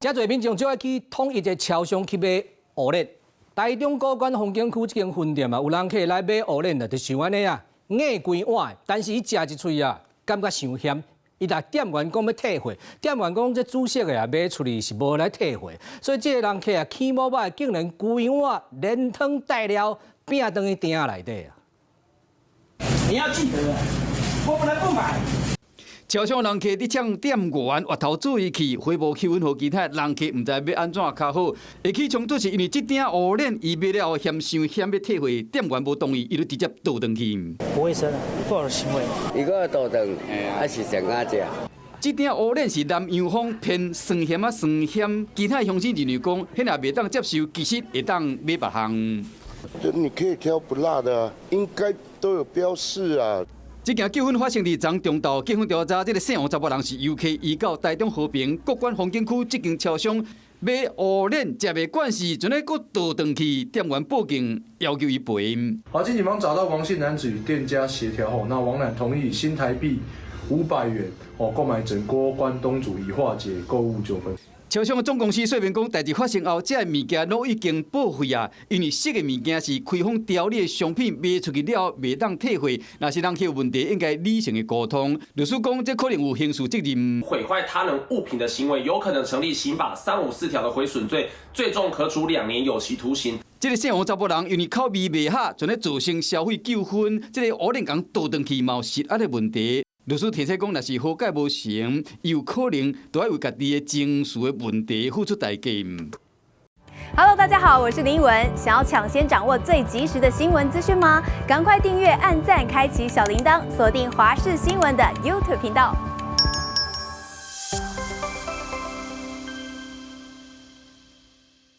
遮濟民眾就愛去統一的超商去買芋躖。台中古關風景區這間分店啊，有人客來買芋躖啊，就想按呢啊，咬規碗，但是伊食一喙啊，感覺傷鹹。伊共店員講欲退貨，店員講這煮熟的啊，賣出去是無來退貨，所以這个人客啊，起毛歹，竟然規碗連湯帶料拚轉去鼎內底啊！你要記得，我本來不買。超商人客佇嗆店員越頭注意去，火爆氣氛予其他人客毋知欲按怎較好。會起衝突是因為這鼎芋躖伊買了後嫌傷鹹欲退貨，店員無同意，伊就直接倒轉去。不衛生，不好的行為。伊閣倒轉，還是上敢食。這鼎芋躖是南洋風偏酸鹹仔酸鹹，其他鄉親認為講，彼若袂當接受，其實會當買別項。你可以挑不辣的，應該都有標示啊。這件糾紛發生佇昨中晝，警方調查，這个姓王查埔人是遊客，伊到台中和平國關風景區這間超商買芋躖，食袂慣勢，陣咧閣倒轉去，店員報警要求伊賠。好，經警方找到王姓男子與店家協調後，那王男同意以新台幣500元哦購買整鍋關東煮，以化解購物糾紛。超商的總公司說明講，代誌發生後，這个物件攏已經報廢啊，因為熟的物件是開封調理的商品，賣出去了後袂當退貨。若是人客有問題，應該理性的溝通。律師講，這可能有刑事責任。毀壞他人物品的行為，有可能成立刑法354條的毀損罪，最重可處2年有期徒刑。這个姓王查埔人因為口味袂合，就咧造成消費糾紛，這个芋躖共倒轉去嘛有食安的問題。律師提醒講，若是和解無成，有可能都愛為家己的情緒的問題付出代價。 Hello，大家好，我是林依文。想要搶先掌握最及時的新聞資訊嗎？趕快訂閱、按讚、開啟小鈴鐺，鎖定華視新聞的 YouTube 頻道。